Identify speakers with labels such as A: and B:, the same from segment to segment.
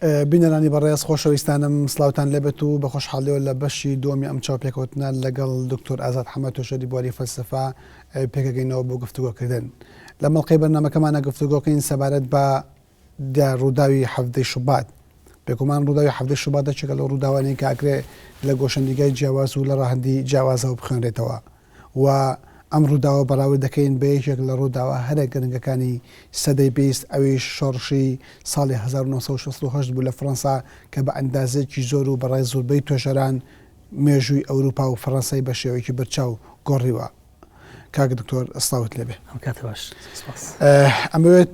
A: بینەرانی بەڕێز خۆشەویستانم سڵاوتان لێبێت و بە خۆشحاڵیەوە لە بەشی دووەمی ئەم چاوپێکەوتنە لەگەڵ دکتۆر ئازاد حەمە توێژەری بواری فەلسەفە پێکەگەینەوە بۆ گفتوگۆکردن لە مەڵقەی بەرنامەکەمانە گفتوگۆکەین سەبارەت بە دیار ڕووداوی حەڤدەی شوبات. بێگومان ڕووداوی حەڤدەی شوبات یەکێکە لەو ڕووداوانەی کە ئەکرێ لە گۆشەنیگای جیاواز و لە ڕەهەندی جیاوازەوە بخوێنرێتەوە و ئەم ڕووداوە بەراورد دەکەین بە یەکێک لە ڕووداوە هەرە گرنگەکانی سەدەی 20 ئەویش شۆڕشی ساڵی 1968 بوو لە فڕەنسا کە بە ئەندازەیەکی زۆر و بە ڕای زۆربەی توێژەران مێژووی ئەوروپا و فڕەنسای بە شێوەیەکی بەرچاو گۆڕیوە. کاک دکتۆر سڵاوت لێبێ.
B: ئەم کاتە باش سپاس.
A: ئەمەوێت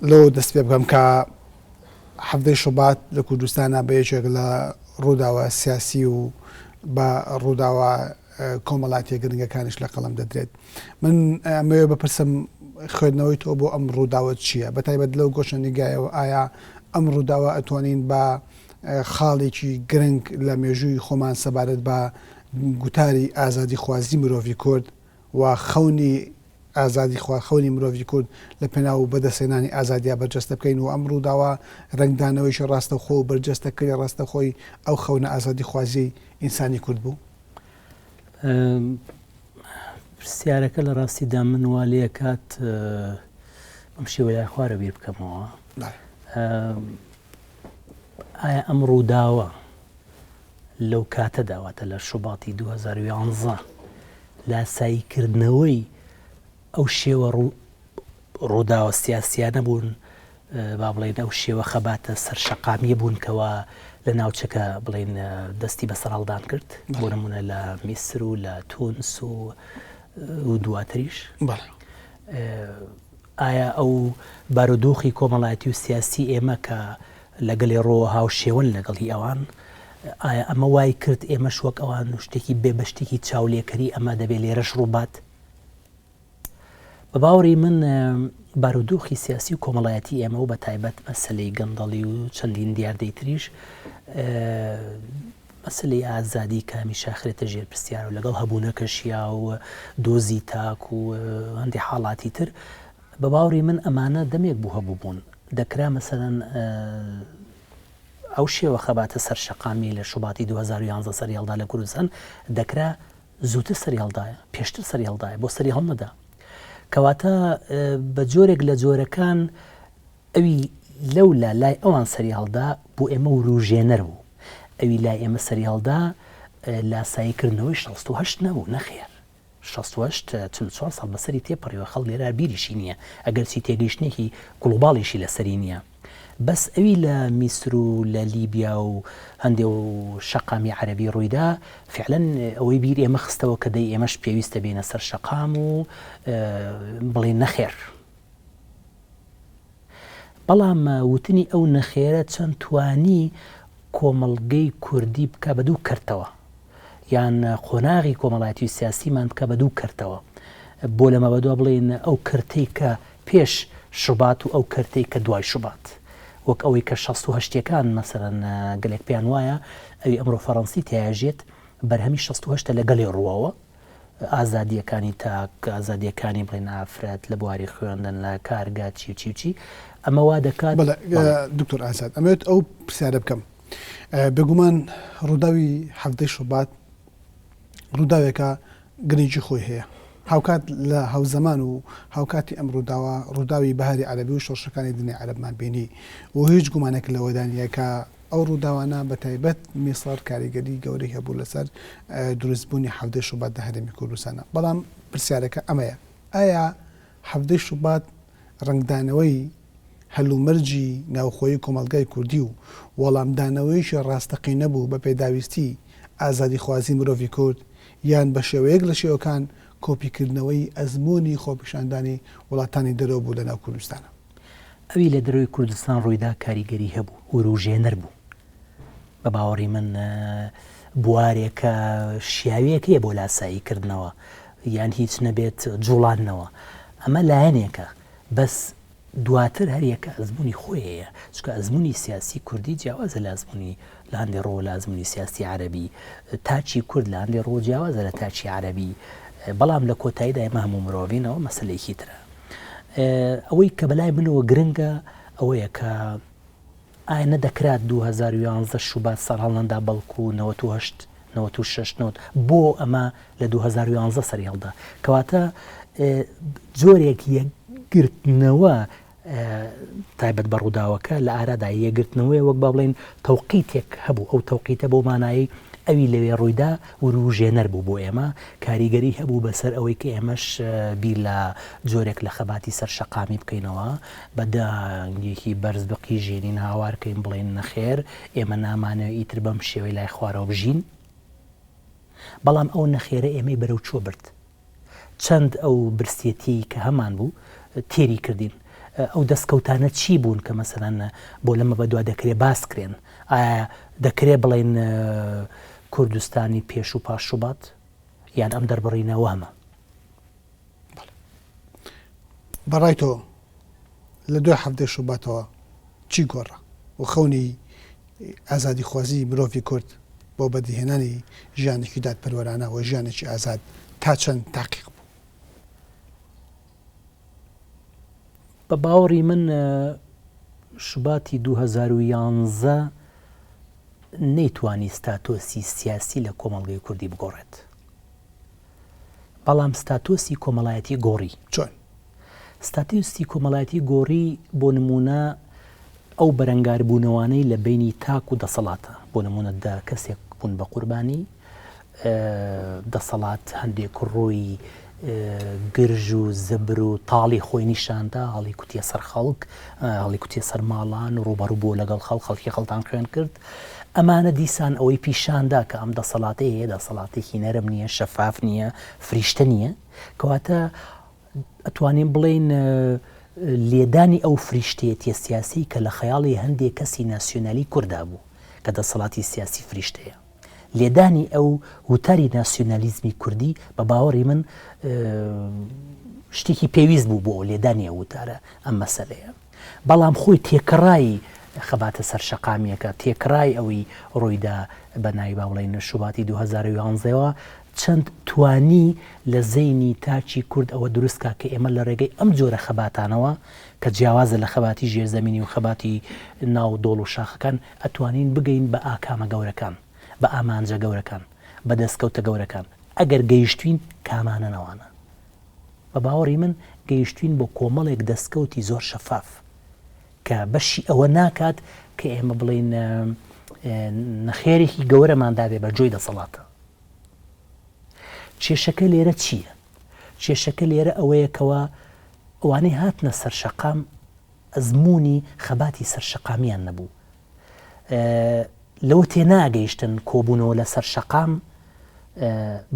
A: لەوە دەست پێ بکەم کە حەڤدەی شوبات لە کوردستانە بە یەکێک لە ڕووداوە سیاسی و بە ڕووداوە کۆمەڵاتیە گرنگەکانیش لە قەڵەم دەدرێت. من ئەمەوێ بپرسم خوێندنەوەی تۆ بۆ ئەم ڕووداوە چییە؟ بە تایبەت لەو گۆشە نیگایەوە ئایا ئەم ڕووداوە ئەتوانین بە خاڵێکی گرنگ لە مێژووی خۆمان سەبارەت بە گوتاری ئازادیخوازی مرۆڤی کورد و خەونی ئازادیخوا خەونی مرۆڤی کورد لە پێناو بەدەستهێنانی ئازادیا بەرجەستە بکەین و ئەم ڕووداوە ڕەنگدانەوەیەکی ڕاستەوخۆ و بەرجەستەکردی ڕاستەوخۆی ئەو خەونە ئازادیخوازیەی ئینسانی کورد بوو؟
B: پرسیارەکە لە ڕاستیدا من وا لێکات بەم شێوە لای خوارە بیر بکەمەوە. ئایا ئەم ڕووداوە لەو کاتەدا واتە لە شوباتی 2011 لاساییکردنەوەی ئەو شێوە ڕووداوە سیاسیانە بوون با بڵێن ئەو شێوە خەباتە سەر شەقامیە بوون کەوا لە ناوچەکە بڵێن دەستی بە سەرهەڵدان کرد بۆ نمونە لە میسر و لە تونس و و دواتریش ئایا ئەو بارودۆخی کۆمەڵایەتی و سیاسی ئێمە کە لە گەلێ ڕۆوە هاوشێوەن لەگەڵ هی ئەوان، ئایا ئەمە وای کرد ئێمەش وەک ئەوان شتێکی بێ بە شتێکی چاولێکەری ئەمە دەبێ لێرەش ڕووبات؟ بە باوەڕی من بارودۆخی سیاسی و کۆمەڵایەتی ئێمە و بە تایبەت مەسەلەی گەندەڵی و چەندین دیاردەی تریش مەسەلەی ئازادی کە هەمیشە خرێتە ژێر پرسیار و لەگەڵ هەبوونەکەشیا و دۆزی تاک و هەندێک حاڵاتی تر بە باوەڕی من ئەمانە دەمێک بوو هەبوو بوون دەکرا مەسەلەن ئەو شێوە خەباتە سەر شەقامی لە شوباتی 2011 سەری هەڵدا لە کوردستان دەکرا زووتر سەری هەڵدایە پێشتر سەری هەڵدایە بۆ سەری هەڵنەدا کەواتە بە جۆرێک لە جۆرەکان ئەوی لەولا لای ئەوان سەری هەڵدا بۆ ئێمە وروژێنەر بوو. ئەوی لای ئێمە سەری هەڵدا لاسایی کردنەوەی 68 نەبوو، نەخێر. 68 44 ساڵ بەسەری تێپەڕیوە خەڵک لێرە بیریشی نییە، ئەگەرچی تێگەیشتنێکی گڵۆباڵیشی لەسەری نییە. بەس ئەوی لە میسر و لە لیبیا و هەندێ و شەقامی عەرەبی ڕوویدا، فیعلەن ئەوەی بیر ئێمە خستەوە کە دەی ئێمەش پێویستە بێینە سەر شەقام و بڵێین نەخێر. بەڵام وتنی ئەو نەخێرە چەند توانی کۆمەڵگەی کوردی بکا بە دوو کەرتەوە یان قۆناغی کۆمەڵایەتی و سیاسیمان بکا بە دوو کەرتەوە بۆ لەمە بەدوا بڵێین ئەو کەرتەی کە پێش شوبات و ئەو کەرتەی کە دوای شوبات وەک ئەوەی کە شەست و هەشتیەکان مەسەلەن گەلێک پێیان وایە ئەوی ئەمڕۆ فەڕەنسی تیاژێت بەرهەمی شەست و هەشتە لە گەلێ ڕووەوە ئازادییەکانی تاک، ئازادییەکانی بڵێین ئافرەت لە بواری خوێندن، لە کارگە، چی و چی و چی، ئەمە وا دەکات.
A: بەڵێ دکتۆر ئازاد، ئەمەوێت ئەو پرسیارە بکەم. بێگومان ڕووداوی حەڤدەی شوبات ڕووداوێکە گرنگی خۆی هەیە. هاوکات لە هاوزەمان و هاوکاتی ئەم ڕووداوە، ڕووداوی بەهاری عەرەبی و شۆڕشەکانی دنیای عەرەبمان بینی و هیچ گومانێک لەوەدا نییە کە ئەو ڕووداوانە بە تایبەت میسڕ کاریگەری گەورەی هەبوو لەسەر دروستبوونی حەڤدەی شوبات لە هەرێمی کوردستانە. بەڵام پرسیارەکە ئەمەیە، ئایا حەڤدەی شوبات ڕەنگدانەوەی هەلومەرجی ناوخۆیی کۆمەڵگای کوردی و وەڵامدانەوەیەکی ڕاستەقینە بوو بە پێداویستی ئازادیخوازی مرۆڤی کورد یان بە شێوەیەک لە شێوەکان کۆپیکردنەوەی ئەزموونی خۆپیشاندانی وڵاتانی دەرەوە بوو لەناو کوردستانە؟
B: ئەوی لە دەرەوەی کوردستان ڕوویدا کاریگەری هەبوو، وروژێنەر بوو. بە باوەڕی من بوارێکە شیاویەک هەیە بۆ لاسایی کردنەوە یان هیچ نەبێت جوڵاندنەوە. ئەمە لایەنێکە، بەس دواتر هەریەکە ئەزموونی خۆی هەیە، چونکە ئەزموونی سیاسی کوردی جیاوازە لە ئەزموونی لە هەندێ ڕووەوە لە ئەزموونی سیاسی عەرەبی، تاکی کورد لە هەندێ ڕووەوە جیاوازە لە تاکی عەرەبی، بەڵام لە کۆتاییدا ئێمە هەموو مرۆڤین، ئەوە مەسەلەیەکی ترە. ئەوەی کە بەلای منەوە گرنگە ئەوەیە کە. ئایا نەدەکرا 2011 شوبات سەرهەڵنەدا بەڵکو 98 96 نەوەد بۆ ئەمە لە 2011 سەری هەڵدا؟ کەواتە جۆرێک یەکگرتنەوە تایبەت بە ڕووداوەکە لە ئارادا یەکگرتنەوەیە وەک با بڵێین تەوقیتێک هەبوو ئەو تەوقیتە بەو مانایەی ئەوی لەوێ ڕوویدا وروژێنەر بوو بۆ ئێمە کاریگەری هەبوو بەسەر ئەوەی کە ئێمەش بیر لە جۆرێک لە خەباتی سەر شەقامی بکەینەوە بە دەنگێکی بەرز بقیژێنین هاوار کەین بڵێین نەخێر ئێمە نامانەوێ ئیتر بەم شێوەی لای خوارەوە بژین بەڵام ئەو نەخێرە ئێمەی بەرەو کوێ برد؟ چەند ئەو برسێتیەی کە هەمان بوو تێری کردین؟ ئەو دەستکەوتانە چی بوون کە مەسەلەن بۆ لەمە بەدوا دەکرێ باس کرێن؟ ئایا دەکرێ بڵێین کوردستانی پێش و پاش شوبات یان ئەم دەربڕینە وەهمە؟
A: بەڕای تۆ لە دوای حەڤدەی شوباتەوە چی گۆڕا و خەونی ئازادیخوازی مرۆڤی کورد بۆ بەدیهێنانی ژیانێکی دادپەروەرانە و ژیانێکی ئازاد تا چەند تاقیق بوو؟
B: بە باوەڕی من شوباتی 2011 نەیتوانی ستاتۆسی سیاسی لە کۆمەڵگەی کوردی بگۆڕێت. بەڵام ستاتۆسی کۆمەڵایەتی گۆڕی.
A: چۆن؟
B: ستاتۆسی کۆمەڵایەتی گۆڕی بۆ نموونە ئەو بەرەنگاربوونەوانەی لە بەینی تاک و دەسەڵاتە، بۆ نموونە دە کەسێک بوون بە قوربانی، دەسەڵات هەندێک ڕووی گرژ و زبر و تاڵی خۆی نیشاندا، هەڵی کوتیە سەر خەڵک، هەڵی کوتیە سەر ماڵان، ڕووبەڕوو بووە لەگەڵ خەڵک، خەڵکی خەڵتان خوێن کرد. ئەمانە دیسان ئەوەی پیشان دا کە ئەم دەسەڵاتەی هەیە دەسەڵاتێکی نەرم نییە، شەفاف نییە، فریشتە نییە. کەواتە ئەتوانین بڵێین لێدانی ئەو فریشتەیەتیە سیاسیەی کە لە خەیاڵی هەندێ کەسی ناسیۆنالی کوردا بوو کە دەسەڵاتی سیاسی فریشتەیە، لێدانی ئەو وتاری ناسیۆنالیزمی کوردی بە باوەڕی من شتێکی پێویست بوو بۆ لێدانی ئەو وتارە ئەم مەسەلەیە. بەڵام خۆی تێکڕای خەباتە سەرشەقامییەکە، تێکڕای ئەوەی ڕوویدا بە ناوی با بڵێین شوباتی 2011 ەوە، چەند توانی لە زەینی تاکی کورد ئەوە دروست کا کە ئێمە لە ڕێگەی ئەم جۆرە خەباتانەوە کە جیاوازە لە خەباتی ژێرزەمینی و خەباتی ناو دۆڵ و شاخەکان ئەتوانین بگەین بە ئاکامە گەورەکان، بە ئامانجە گەورەکان، بە دەستکەوتە گەورەکان. ئەگەر گەیشتوین کامانەن ئەوانە؟ بە باوەڕی من گەیشتوین بۆ کۆمەڵێک دەستکەوتی زۆر شەفاف کە بەشی ئەوە ناکات کە ئێمە بڵێین نەخێرێکی گەورەمان دابێ بە جۆی دەسەڵاتە. کێشەکە لێرە چییە؟ کێشەکە لێرە ئەوەیە کەوا ئەوانەی هاتنە سەر شەقام ئەزموونی خەباتی سەر شەقامیان نەبوو. لەوە تێناگەیشتن کۆبوونەوە لەسەر شەقام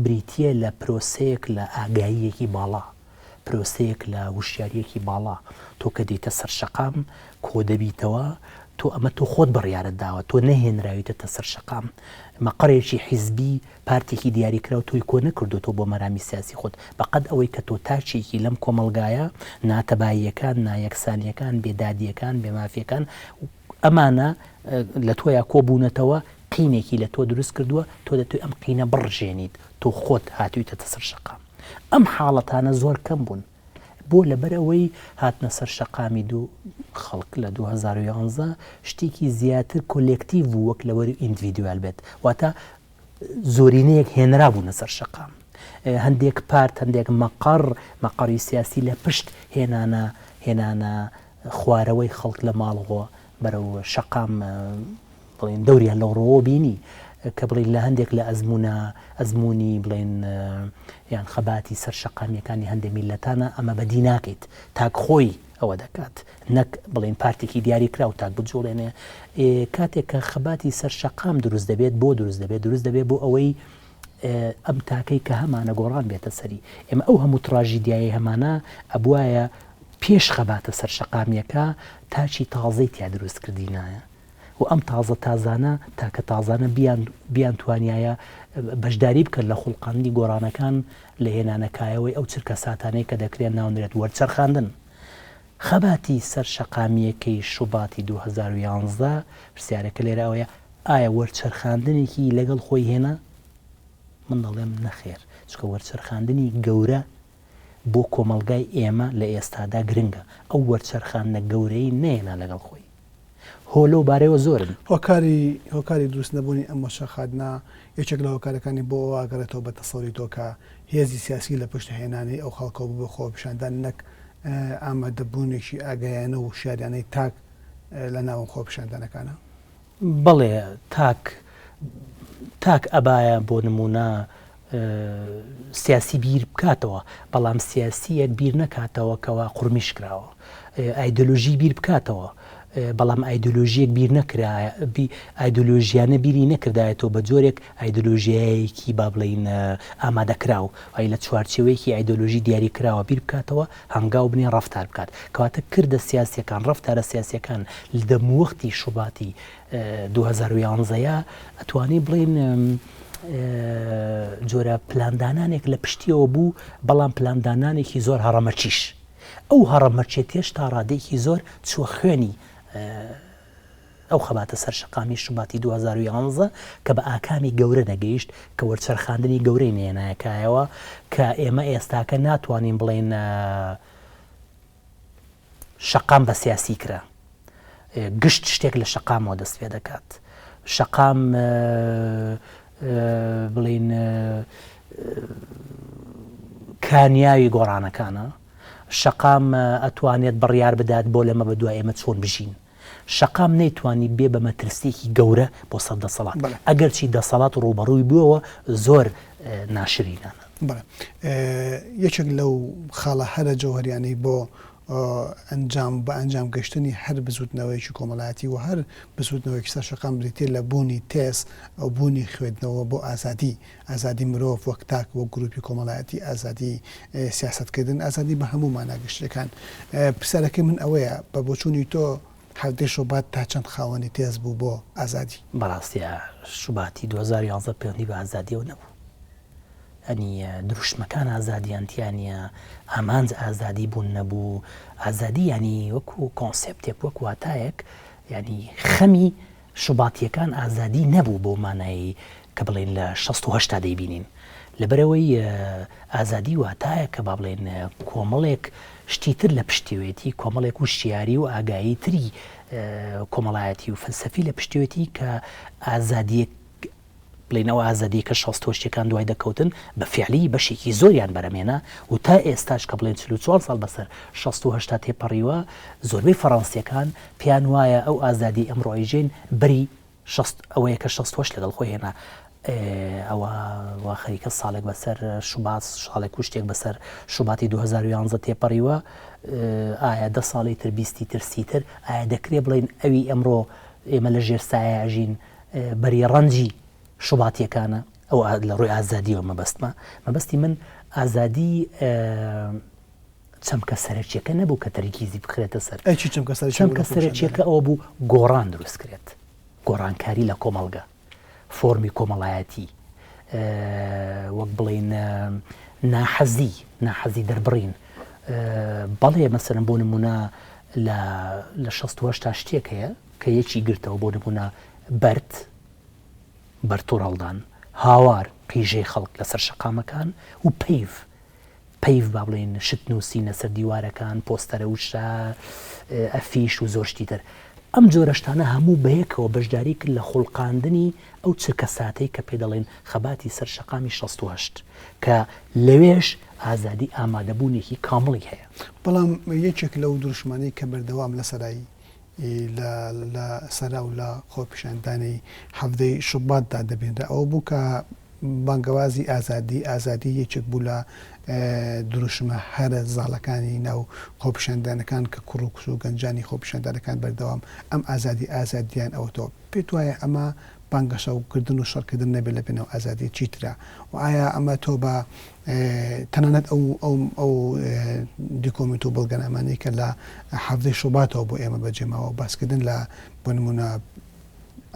B: بریتییە لە پرۆسەیەک لە ئاگاییەکی باڵا، پرۆسەیەک لە وشیارییەکی باڵا. تۆ کە دێیتە سەر شەقام کۆدەبیتەوە، تۆ ئەمە تۆ خۆت بڕیارت داوە، تۆ نەهێنراویتەتە سەر شەقام. مەقەرێکی حیزبی، پارتێکی دیاریکراو تۆی کۆ نەکردۆتەوە بۆ مەرامی سیاسی خۆت، بەقەد ئەوەی کە تۆ تاکێکی لەم کۆمەڵگایە، ناتەباییەکان، نایەکسانییەکان، بێدادییەکان، بێمافییەکان، ئەمانە لە تۆیا کۆ بوونەتەوە، قینێکی لە تۆ دروست کردووە، تۆ دەتوێ ئەم قینە بڕژێنیت، تۆ خۆت هاتوویتەتە سەر شەقام. ئەم حاڵەتانە زۆر کەم بوون. بۆ؟ لەبەر ئەوەی هاتنە سەر شەقامی دوو خەڵک لە 2011 شتێکی زیاتر کۆلێکتیڤ بوو وەک لەوەری ئیندڤیدوال بێت. واتە زۆرینەیەک هێنرابوونە سەر شەقام. هەندێک پارت، هەندێک مەقەڕ، مەقەڕی سیاسی لە پشت هێنانە هێنانە خوارەوەی خەڵک لە ماڵەوە بەرەو شەقام بڵێن دەوریان لەو ڕووەوە بینی کە بڵێن لە هەندێک لە ئەزموونە ئەزموونی بڵێن یان خەباتی سەر شەقامیەکانی هەندێک میللەتانە ئەمە بەدی ناکەیت تاک خۆی ئەوە دەکات نەک بڵێن پارتێکی دیاریکراو تاک بجوڵێنێ کاتێک کە خەباتی سەر شەقام دروست دەبێت بۆ دروست دەبێت دروست دەبێت بۆ ئەوەی ئەم تاکەی کە هەمانە گۆڕان بێتە سەری ئێمە ئەو هەموو تراژیدیایی هەمانە ئەبواە پێش خەباتە سەر شەقامیەکە تاکی تازەی تیا دروست کردینایە و ئەم تازە تازانە تاکە تازانە بیان بیان توانیایە بەشداری بکەن لە خوڵقاندنی گۆڕانەکان لە هێنانەکایەوەی ئەو چرکە ساتانەی کە دەکرێن ناونرێت وەرچەرخاندن. خەباتی سەر شەقامییەکەی شوباتی 2011، پرسیارەکە لێرە ئەوەیە ئایا وەرچەرخاندنێکی لەگەڵ خۆی هێنا؟ من دەڵێم نەخێر، چونکە وەرچەرخاندنی گەورە بۆ کۆمەڵگای ئێمە لە ئێستادا گرنگە، ئەو وەرچەرخاندنە گەورەی نەهێنا لەگەڵ خۆی. هۆ لەو بارەیەوە زۆرن.
A: هۆکاری هۆکاری دروست نەبوونی ئەم وەچەرخاندنە یەکێک لە هۆکارەکانی بۆ ئەوە ئەگەڕێتەوە بە تەسەوری تۆ کە هێزی سیاسی لە پشت هێنانی ئەو خەڵکەوە بوو بۆ خۆپیشاندان نەک ئامادەبوونێکی ئاگایانە و وشیاریانەی تاک لە ناو ئەم خۆپیشاندانەکانە؟
B: بەڵێ تاک تاک ئەبایە بۆ نموونە سیاسی بیر بکاتەوە، بەڵام سیاسییەک بیر نەکاتەوە کەوا قورمیش کراوە. ئایدۆلۆژی بیر بکاتەوە، بەڵام ئایدۆلۆژییەک بیر نەکرایە، ئایدۆلۆژیانە بیری نەکردایەتەوە بە جۆرێک ئایدۆلۆژیایەکی با بڵێین ئامادەکراو، وای لە چوارچێوەیەکی ئایدۆلۆژی دیاریکراوە بیر بکاتەوە، هەنگاو بنێ، ڕەفتار بکات. کەواتە کردە سیاسییەکان، ڕەفتارە سیاسییەکان لە دەموەختی شوباتی 2011 یا ئەتوانی بڵێین جۆرە پلاندانانێک لە پشتیەوە بوو، بەڵام پلاندانانێکی زۆر هەڕەمەکیش. ئەو هەڕەمەکێتیەش تا ڕادەیەکی زۆر چووە خوێنی ئەو خەباتە سەر شەقامی شوباتی 2011 کە بە ئاکامی گەورە نەگەیشت، کە وەرچەرخاندنی گەورەی نەهێنایە کایەوە، کە ئێمە ئێستاکە ناتوانین بڵێین شەقام بە سیاسی کرا. گشت شتێک لە شەقامەوە دەست پێ دەکات. شەقام بڵین کانیاوی گۆڕانەکانە. شەقام ئەتوانێت بڕیار بدات بۆ لەمە بە دوای ئێمە چۆن بژین. شەقام نەیتوانی بێ بە مەترسیەکی گەورە بۆ سەر دەسەڵات. ئەگەرچی دەسەڵات ڕووبەڕووی بووەوە زۆر ناشرینانە.
A: بەڵێ. یەکێک لەو خاڵە هەرە جەوهەریانەی بۆ ئەنجام بە ئەنجام گەشتنی هەر بزوتنەوەیەکی کۆمەڵایەتی و هەر بزوتنەوەیەکی سەر شەقام بریتیە لە بوونی تێز و بوونی خوێندنەوە بۆ ئازادی، ئازادی مرۆڤ وەک تاک، وەک گروپی کۆمەڵایەتی، ئازادی سیاسەتکردن، ئازادی بە هەموو مانا گشتیەکان. پرسیارەکەی من ئەوەیە بە بۆچوونی تۆ حەڤدەی شوبات تا چەند خاوەنی تێز بوو بۆ ئازادی؟
B: بەڕاستی شوباتی 2011 پەیوەندی بە ئازادیەوە نەبوو. یانی دروشمەکان ئازادیان تیا نیە، ئامانج ئازادی بوون نەبوو، ئازادی یانی وەکو کۆنسێپتێک وەک واتایەک یانی خەمی شوباتیەکان ئازادی نەبوو بەو مانایەی کە بڵێین لە 68 دەیبینین لەبەرئەوەی ئازادی واتایە کە با بڵێین کۆمەڵێک شتی تر لە پشتیوێتی کۆمەڵێک وشیاری و ئاگایی تری کۆمەڵایەتی و فەلسەفی لە پشتیوێتی کە ئازادیەک بڵێین ئەو ئازادیەی کە شەستۆشتیەکان دوای دەکەوتن بە فیعلی بەشێکی زۆریان بەرەمێنا و تا ئێستاش کە بڵێن 44 ساڵ بەسەر 68 تێپەڕیوە زۆربەی فەڕەنسیەکان پێیان وایە ئەو ئازادیەی ئەمڕۆ ئەیژێن بەری شەست ئەوەیە کە 68 لەگەڵ خۆی هێنا ئەوە وا خەریکە ساڵێک بەسەر شوبات ساڵێک و شتێک بەسەر شوباتی 2011 تێپەڕیوە ئایا دە ساڵی تر بیستی تر سی تر ئایا دەکرێ بڵێین ئەوی ئەمڕۆ ئێمە لە ژێر سایە ئەژین بەری ڕەنجی شوباتیەکانە ئەو لە ڕووی ئازادیەوە مەبەستمە مەبەستی من ئازادی چەمکە سەرەکیەکە نەبوو کە تەرکیزی بخرێتە سەر چەمکە سەرەکیەکە ئەوە بوو گۆڕان دروست کرێت گۆڕانکاری لە کۆمەڵگە فۆرمی کۆمەڵایەتی وەک بڵین ناحەزی ناحەزی دەربڕین بەڵێ مەسەرم بۆ نمونە لە لە 16 شتێک هەیە کە یەکی گرتەوە بۆ نموونە بەرد، بەرد توڕهەڵدان، هاوار، قیژەی خەڵک لەسەر شەقامەکان و پەیڤ، پەیڤ با بڵێین شت نووسین لەسەر دیوارەکان، پۆستەرە وشە، ئەفیش و زۆر شتی تر. ئەم جۆرە شتانە هەموو بەیەکەوە بەشداری کرد لە خوڵقاندنی ئەو چرکەساتەی کە پێی دەڵێن خەباتی سەر شەقامی 68 کە لەوێش ئازادی ئامادەبوونێکی کامڵی هەیە.
A: بەڵام یەکێک لەو دروشمانەی کە بەردەوام لەسەرای لە لە سەرا و لە خۆپیشاندانی حەڤدەی شوباتدا دەبینرا ئەوە بوو کە بانگەوازی ئازادی ئازادی یەکێک بوو لە دروشمە هەرە زاڵەکانی ناو خۆپیشاندانەکان کە کوڕ و کچ و گەنجانی خۆپیشاندانەکان بەردەوام ئەم ئازادی ئازادیان ئەوتەوە پێت وایە ئەمە بانگەشە کردن و شەڕکردن نەبێت لە پێناو ئازادی چیترە و ئایا ئەمە تۆ بە تەنانەت ئەو ئەو ئەو دیکۆمنت و بەڵگەنامانەی کە لە حەڤدەی شوباتەوە بۆ ئێمە بەجێماوە باسکردن لە بۆ نمونە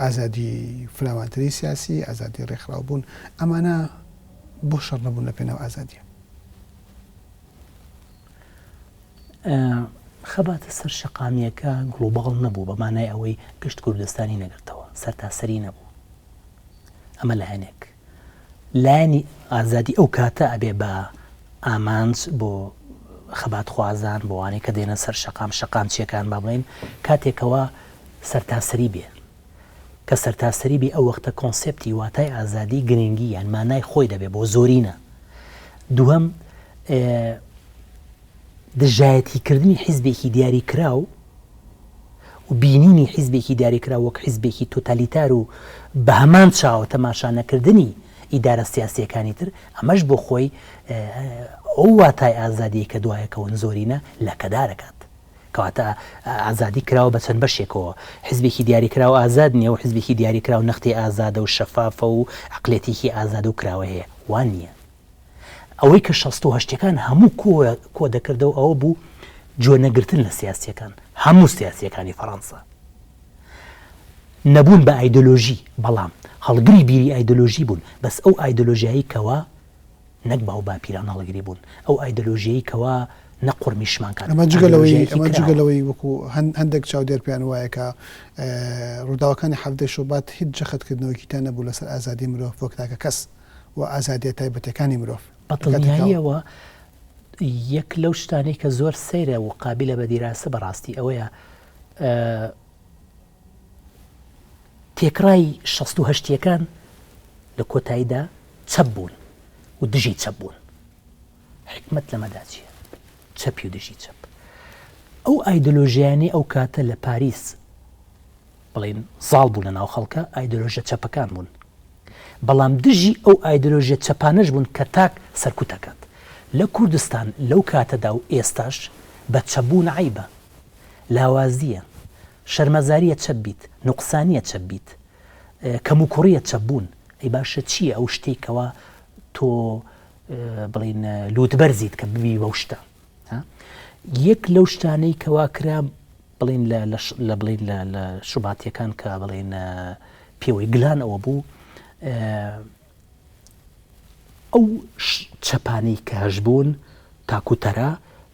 A: ئازادی فراوانتری سیاسی ئازادی ڕێکخراو بوون ئەمانە بۆ شەڕ نەبوون لە پێناو ئازادیە؟
B: خەباتە سەر شەقامیەکە گڵوباڵ نەبوو بە مانای ئەوەی گشت کوردستانی نەگرتەوە، سەرتاسەری نەبوو. ئەمە لایەنێک. لایەنی ئازادی ئەو کاتە ئەبێ بە ئامانج بۆ خەباتخوازان، بۆ ئەوانەی کە دێنە سەر شەقام، شەقامچیەکان با بڵێین، کاتێکەوە. سەرتاسەری بێ. کە سەرتاسەری بێ ئەو وەختە کۆنسێپتی واتای ئازادی گرنگی یان مانای خۆی دەبێ بۆ زۆرینە. دووهەم دژایەتی کردنی حیزبێکی دیاری کراو و بینینی حیزبێکی دیاری کراو وەک حیزبێکی تۆتالیتار و بە هەمان چاوە تەماشا نەکردنی ئیدارە سیاسیەکانی تر ئەمەش بۆ خۆی ئەو واتای ئازادیەی کە دوایەکەون زۆرینە لەکەدارەکات. کەواتە ئازادی کراوە بە چەند بەشێکەوە، حزبێکی دیاریکراو ئازاد نییە و حزبێکی دیاریکراو نەختێ ئازادە و شەفافە و عەقلێتێکی ئازاد و کراوە هەیە، وا نییە. ئەوەی کە شەست و هەشتەکان هەموو کۆ کۆ دەکردەوە ئەوە بوو گوێ نەگرتن لە سیاسییەکان، هەموو سیاسییەکانی فەڕەنسا نەبوون بە ئایدۆلۆژی، بەڵام هەڵگری بیری ئایدۆلۆژی بوون، بەس ئەو ئایدۆلۆژیایەی کەوا نەک باو باپیران هەڵگری بوون ئەو ئایدۆلۆژیەی کەوا نە قورمیشمان کات
A: ئەمە جگە لەوەی
B: ئایدۆلۆژیایەکی
A: ئەمە جگە
B: کراوە.
A: لەوەی وەکو هەن هەندێک چاودێر پێیان وایە کە ڕووداوەکانی حەڤدەی شوبات هیچ جەختکردنەوەیەکی تا نەبوو لەسەر ئازادی مرۆڤ وەک تاکە کەس و ئازادیە تایبەتیەکانی مرۆڤ
B: بە
A: لە کاتێکا
B: دڵنیاییەوە یەک لەو شتانەی کە زۆر سەیرە و قابیلە بە دیراسە بەڕاستی ئەوەیە تێکڕای 68 هەشتیەکان لە کۆتاییدا چەپ بوون و دژی چەپ بوون. حیکمەت لەمەدا چییە؟ چەپی و دژی چەپ. ئەو ئایدۆلۆژیایانەی ئەو کاتە لە پاریس بڵێین زاڵ بوونە ناو خەڵکە، ئایدۆلۆژیە چەپەکان بوون. بەڵام دژی ئەو ئایدۆلۆژیە چەپانەش بوون کە تاک سەرکوت ئەکات. لە کوردستان لەو کاتەدا و ئێستاش بە چەپبوون عەیبە. لاوازییە. شەرمەزارییە چەپ بیت. نوقسانییە چەپ بیت. کەموکوڕیە چەپ بوون. ئەی باشە چییە ئەو شتەی کەوا تۆ بڵین لوتبەرزیت کە ببی بەو شتە؟ یەک لەو شتانەی کەوا کرا بڵین لە بڵین لە شوباتیەکان کە بڵین پێوەی گلان ئەوە بوو ئەو چەپانەی کە هەشبوون تاک و تەرا،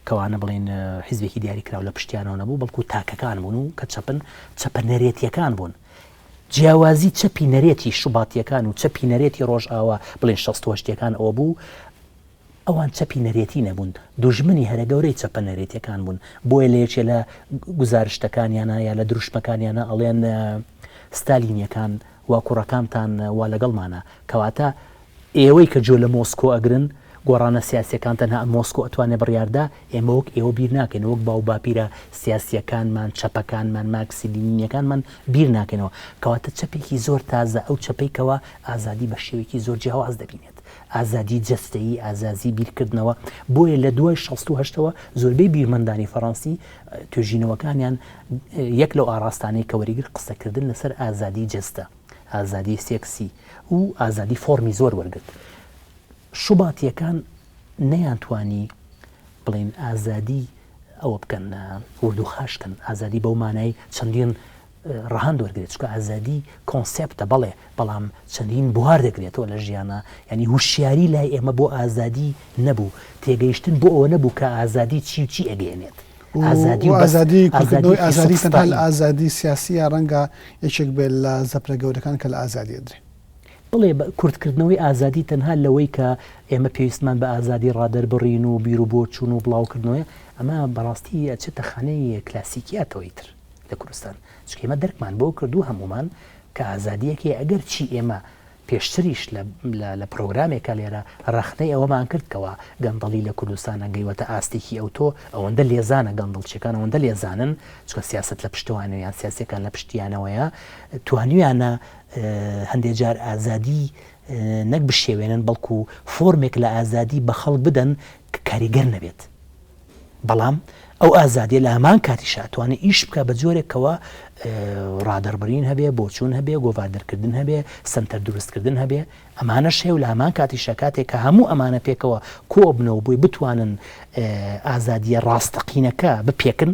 B: کەوانە بڵێین حیزبێکی دیاریکراو لە پشتیانەوە نەبوو، بەڵکو تاکەکان بوون و کە چەپن، چەپە نەرێتییەکان بوون. جیاوازی چەپی نەرێتی شوباتییەکان و چەپی نەرێتی ڕۆژئاوا، بڵێین شەست و هەشتییەکان ئەوە بوو، ئەوان چەپی نەرێتی نەبوون، دوژمنی هەرە گەورەی چەپە نەرێتییەکان بوون. بۆیە لە یەکێ لە گوزارشتەکانیانا یا لە دروشمەکانیانا ئەڵێن ستالینییەکان وا کوڕەکانتان وا لەگەڵمانە. کەواتە ئێوەی کە گوێ لە مۆسکۆ ئەگرن، گۆڕانە سیاسیەکان تەنها مۆسکۆ ئەتوانێ بڕیاردا، ئێمە وەک ئێوە بیر ناکەینەوە، وەک باوباپیرە سیاسیەکانمان، چەپەکانمان، مارکسی لینینیەکانمان بیر ناکەینەوە. کەواتە چەپێکی زۆر تازە، ئەو چەپەی کەوا ئازادی بە شێوەیەکی زۆر جیاواز دەبینێت. ئازادی جەستەیی، ئازازی بیرکردنەوە. بۆیە لە دوای 68ەوە زۆربەی بیرمەندانی فەڕەنسی توێژینەوەکانیان یەک لەو ئاڕاستانەی کە وەریگرت قسەکردن لەسەر ئازادی جەستە، ئازادی سێکسی و ئازادی فۆرمی زۆر وەرگرت. شوباتییەکان نەیانتوانی بڵێین ئازادی ئەوە بکەن وردوخاش کەن، ئازادی بەو مانای چەندین ڕەهەند وەرگرێت، چونکە ئازادی کۆنسێپتە بەڵێ، بەڵام چەندین بوار دەگرێتەوە لە ژیانا، یانی هوشیاری لای ئێمە بۆ ئازادی نەبوو، تێگەیشتن بۆ ئەوە نەبوو کە ئازادی چی و چی ئەگەیەنێت. ئازادی و بەس
A: ئازادی کورتکردنەوەی
B: ئازادیەکی
A: ئازادی تەنها لە
B: سوفستایی.
A: ئازادی سیاسیە ڕەنگە یەکێک بێت لە زەبرە گەورەکان کە لە ئازادی ئەدرێ.
B: بڵێ کورتکردنەوەی ئازادی تەنها لەوەی کە ئێمە پێویستمان بە ئازادی ڕادەربڕین و بیروبۆچوون و بڵاوکردنەوەیە، ئەمە بەڕاستی ئەچێتە خانەی کلاسیکیاتەوە ئیتر لە کوردستان. چونکە ئێمە دەرکمان بەوە کردووە هەموومان کە ئازادییەک هەیە ئەگەرچی ئێمە پێشتریش لە لە پرۆگرامێکا لێرە ڕەخنەی ئەوەمان کرد کەوا گەندەڵی لە کوردستانا گەیوەتە ئاستێکی ئەوتۆ ئەوەندە لێزانە گەندەڵچیەکان ئەوەندە لێزانن چونکە سیاسەت لە پشتەوانەوە یان سیاسیەکان لە پشتیانەوەیە توانیویانە هەندێ جار ئازادی نەک بشێوێنن بەڵکو فۆرمێک لە ئازادی بە خەڵک بدەن کە کاریگەر نەبێت. بەڵام ئەو ئازادیە لە هەمان کاتیشا ئەتوانێ ئیش بکا بە جۆرێک کەوا ڕادەربڕین هەبێ، بۆچوون هەبێ، گۆڤار دەرکردن هەبێ، سەنتەر دروستکردن هەبێ، ئەمانەش هەیە و لە هەمان کاتیشا کاتێک کە هەموو ئەمانە پێکەوە کۆئەبنەوە بۆی بتوانن ئازادیە ڕاستەقینەکە بپێکن،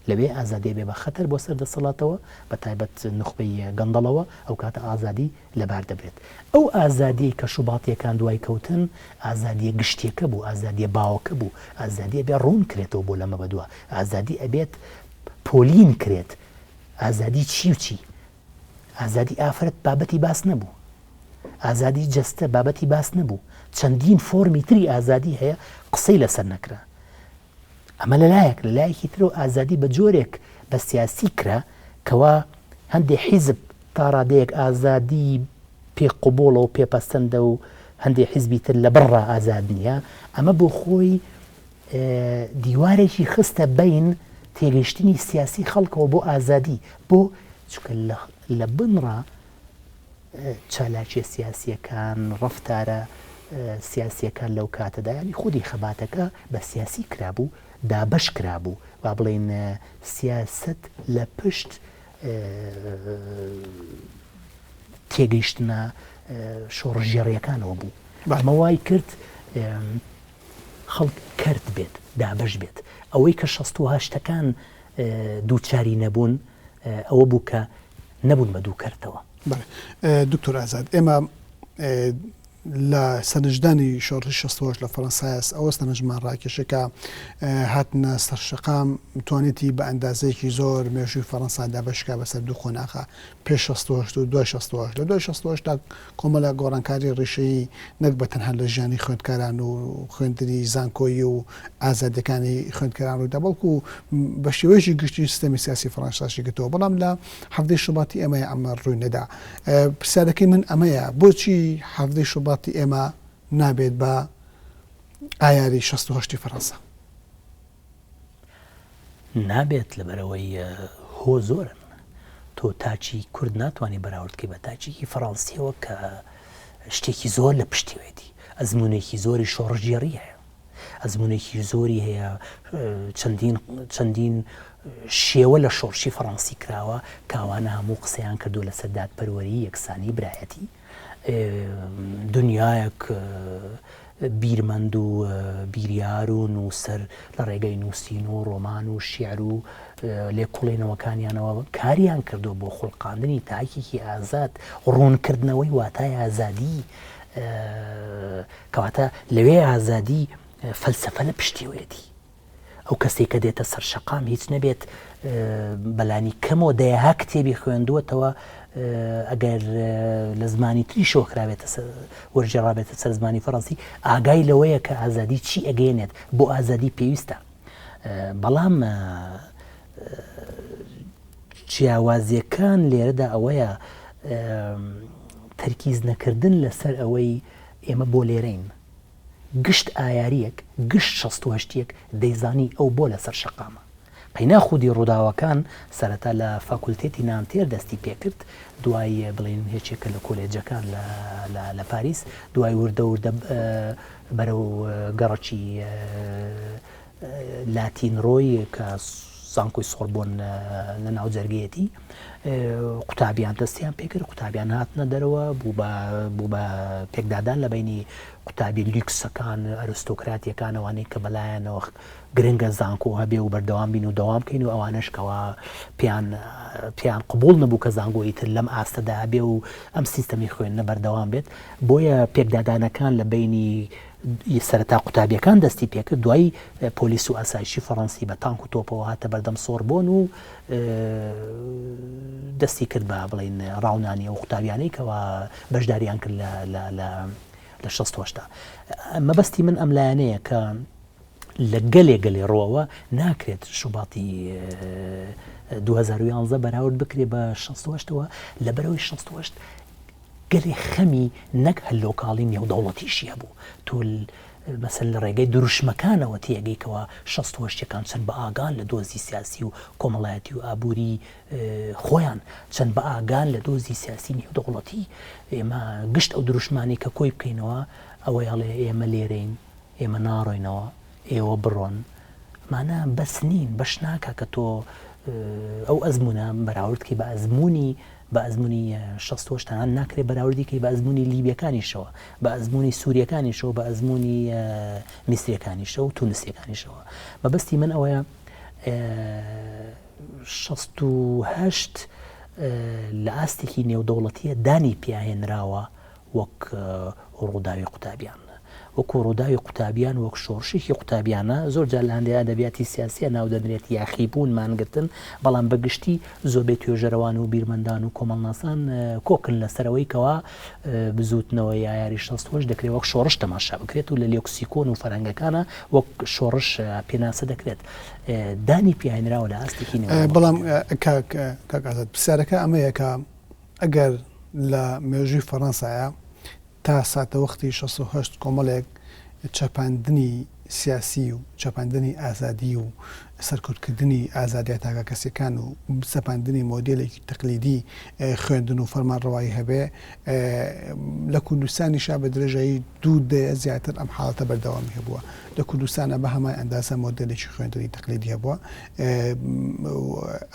B: لەوێ ئازادی ئەبێ بە خەتەر بۆ سەر دەسەڵاتەوە، بە تایبەت نوخبەی گەندەڵەوە، ئەو کاتە ئازادی لەبار دەبرێت. ئەو ئازادیەی کە شوباتیەکان دوای کەوتن، ئازادیە گشتیەکە بوو، ئازادیە باوەکە بوو، ئازادی ئەبێ ڕوون کرێتەوە بۆ لەمە بەدوا، ئازادی ئەبێت پۆلین کرێت، ئازادی چی و چی؟ ئازادی ئافرەت بابەتی باس نەبوو، ئازادی جەستە بابەتی باس نەبوو، چەندین فۆرمی تری ئازادی هەیە قسەی لەسەر نەکرا. ئەمە لە لایەک، لە لایەکی ترەوە ئازادی بە جۆرێک بە سیاسی کرا کەوا هەندێ حیزب تا ڕادەیەک ئازادی پێ قبوڵە و پێ پەسەندە و هەندێ حیزبی تر لە بڕا ئازاد نییە، ئەمە بۆ خۆی دیوارێکی خستە بەین تێگەیشتنی سیاسی خەڵکەوە بۆ ئازادی، بۆ؟ چونکە لە بنڕا چالاکیە سیاسیەکان، ڕەفتارە سیاسیەکان لەو کاتەدا، یانی خودی خەباتەکە بە سیاسی کرابوو، دابەش کرابوو، با بڵێین سیاسەت لە پشت تێگەیشتنە شۆڕشگێڕیەکانەوە بوو. ئەمە وای کرد خەڵک کەرت بێت، دابەش بێت. ئەوەی کە شەستوهەشتەکان دووچاری نەبوون ئەوە بوو کە نەبوون بە دوو کەرتەوە.
A: بەڵێ دکتۆر ئازاد، ئێمە لە سەرنجدانی شۆڕشی 68 لە فەرەنسایس ئەوە سەرنجمان ڕاکێشێ کە هاتنە سەر شەقام توانێتی بە ئەندازەیەکی زۆر مێژووی فەرەنسا دابەشکا بەسەر دوو قۆناغا پێش 68 و دوای 68. لە دوای 68 تا کۆمەڵە گۆڕانکاری ڕیشەیی نەک بە تەنها لە ژیانی خوێندکاران و خوێندنی زانکۆیی و ئازادیەکانی خوێندکاران ڕوویدا، بەڵکو بە شێوەیەکی گشتی سیستەمی سیاسی فەڕەنساشی گرتەوە. بەڵام لە حەڤدەی شوباتی ئێمە ئەمە ڕووی نەدا. پرسیارەکەی من ئەمەیە، بۆچی حەڤدەی شوباتی ئێمە نابێت بە ئایاری 68 فەرەنسا؟
B: نابێت لەبەرئەوەی هۆ زۆرن. تۆ تاکی کورد ناتوانی بەراورد کەی بە تاکێکی فەڕەنسیەوە کە شتێکی زۆر لە پشتیوێتی، ئەزمونێکی زۆری شۆڕشگێڕی هەیە، ئەزمونێکی زۆری هەیە، چەندین چەندین شێوە لە شۆڕشی فەڕەنسی کراوە کە ئەوانە هەموو قسەیان کردووە لەسەر دادپەروەری، یەکسانی، برایەتی. دنیایەک بیرمەند و بیریار و نووسەر لە ڕێگەی نووسین و ڕۆمان و شیعر و لێکوڵینەوەکانیانەوە کاریان کردووە بۆ خوڵقاندنی تاکێکی ئازاد، ڕوونکردنەوەی واتای ئازادی، کەواتە لەوێ ئازادی فەلسەفە لە پشتیەوەیەتی. ئەو کەسەی کە دێتە سەر شەقام هیچ نەبێت بەلانی کەمەوە دەیەها کتێبی خوێندووەتەوە ئەگەر لە زمانی تریشەوە خراوێتە وەرگێڕابێتە سەر زمانی فەڕەنسی ئاگای لەوەیە کە ئازادی چی ئەگەیەنێت بۆ ئازادی پێویستە بەڵام جیاوازیەکان لێرەدا ئەوەیە تەرکیز نەکردن لەسەر ئەوەی ئێمە بۆ لێرەین گشت ئایارییەک، گشت شەستوهەشتییەک دەیزانی ئەو بۆ لەسەر شەقامە. قەینا خودی ڕووداوەکان سەرەتا لە فاکولتێتی نانتێر دەستی پێکرد، دوای بڵێین یەکێکە لە کۆلێجەکان لە لە لە پاریس، دوای وردە وردە بەرەو گەڕەکی لاتین ڕۆی کە زانکۆی سۆربۆن لە ناو جەرگەیەتی قوتابیان دەستیان پێکرد قوتابیان هاتنە دەرەوە بوو بە بوو بە پێکدادان لە بینی قوتابی لیکسەکان ئەرستۆکراتیەکان ئەوانەی کە بەلایەنەوە گرنگە زانکۆ هەبێ و بەردەوام بین و دەوام بکەین و ئەوانەش کەوا پێیان پێیان قبوڵ نەبوو کە زانکۆ ئیتر لەم ئاستەدا هەبێ و ئەم سیستەمی خوێندنە بەردەوام بێت بۆیە پێکدادانەکان لە بینی سەرەتا قوتابیەکان دەستی پێکرد، دوایی پۆلیس و ئاسایشی فەڕەنسی بە تانک و تۆپەوە هاتە بەردەم سۆربۆن و دەستی کرد بە بڵین ڕاونانی ئەو قوتابیانەی کەوا بەشداریان کرد لە 68 مەبەستی من ئەم لایەنەیە کە لە گەلێ گەلێ ڕووەوە ناکرێت شوباتی 2011 بەراورد بکرێ بە 68ەوە لەبەرەوەی 68 گەلێ خەمی نەک هەر لۆکاڵی نێودەوڵەتیشی هەبوو. تۆ مەسەلەن لە ڕێگەی دروشمەکانەوە تێئەگەی کەوا شەست و هەشتیەکان چەند بە ئاگان لە دۆزی سیاسی و کۆمەڵایەتی و ئابووری خۆیان، چەند بە ئاگان لە دۆزی سیاسی نێودەوڵەتی. ئێمە گشت ئەو دروشمانەی کە کۆی بکەینەوە ئەوەی ئەڵێ ئێمە لێرەین، ئێمە ناڕۆینەوە، ئێوە بڕۆن، ئەمانە بەس نین، بەش ناکا کە تۆ ئەو ئەزموونە بەراورد کەی بە ئەزموونی بە ئەزموونی 68 تەنانەت ناکرێت بەراوردی کەی بە ئەزموونی لیبیەکانیشەوە، بە ئەزموونی سووریەکانیشەوە، بە ئەزموونی میسریەکانیشەوە و تونسیەکانیشەوە. مەبەستی من ئەوەیە 68 لە ئاستێکی نێودەوڵەتیە دانی پیاهێنراوە وەک ڕووداوی قوتابیان. وەکو ڕووداوی قوتابیان وەک شۆڕشێکی قوتابیانە، زۆر جار لە هەندێ ئەدەبیاتی سیاسییا ناو دەنرێت یاخیبوون، مانگرتن، بەڵام بە گشتی زۆربەی توێژەرەوان و بیرمەندان و کۆمەڵناسان کۆکن لەسەر ئەوەی کەوا بزووتنەوەی ئایاری 68 دەکرێت وەک شۆڕش تەماشا بکرێت و لە لێکسیکۆن و فەرهەنگەکانا وەک شۆڕش پێناسە دەکرێت دانی پیاهێنراوە لە ئاستێکی نێودەوڵەتیدا.
A: بەڵام کاک کاک ئازاد پرسیارەکە ئەمەیە کە ئەگەر لە مێژووی فەڕەنسایا تا ساتەوەختی 68 کۆمەڵێک چەپاندنی سیاسی و چەپاندنی ئازادی و سەرکوتکردنی ئازادیە تاکەکەسیەکان و سەپاندنی مۆدێلێکی تەقلیدی خوێندن و فەرمانڕەوایی هەبێ، لە کوردستانیشا بە درێژایی دوو دەیە زیاتر ئەم حاڵەتە بەردەوامی هەبووە. لە کوردستانا بە هەمان ئەندازە مۆدێلێکی خوێندنی تەقلیدی هەبووە،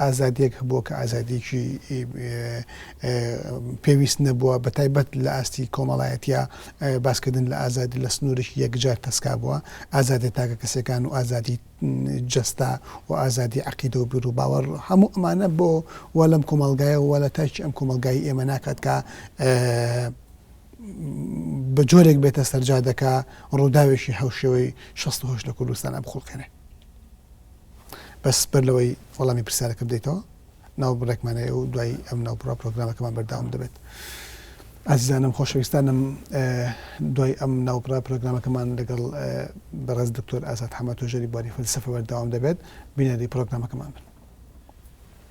A: ئازادیەک هەبووە کە ئازادیەکی پێویست نەبووە، بە تایبەت لە ئاستی کۆمەڵایەتیا باسکردن لە ئازادی لە سنوورێکی یەکجار تەسکا بووە، ئازادیە تاکەکەسیەکان و ئازادی جەستە و ئازادی عەقیدە و بیروباوەڕ هەموو ئەمانە بۆ وا لەم کۆمەڵگایە و وا لە تاکی ئەم کۆمەڵگای ئێمە ناکات کە بە جۆرێک بێتە سەرجادەکە ڕووداوێکی هاوشێوەی 68 لە کوردستان بخوڵقێنێ. بەس بەر لەوەی وەڵامی پرسیارەکە بدەیتەوە ناوبڕێکمان هەیە و دوای ئەم ناوبڕە پرۆگرامەکەمان بەردەوام دەبێت. ئازیزانم خۆشەویستانم دوای ئەم ناوبڕە پرۆگرامەکەمان لەگەڵ بەڕێز دکتۆر ئازاد حەمە توێژەری بواری فەلسەفە بەردەوام دەبێت. بینەری پرۆگرامەکەمان بن.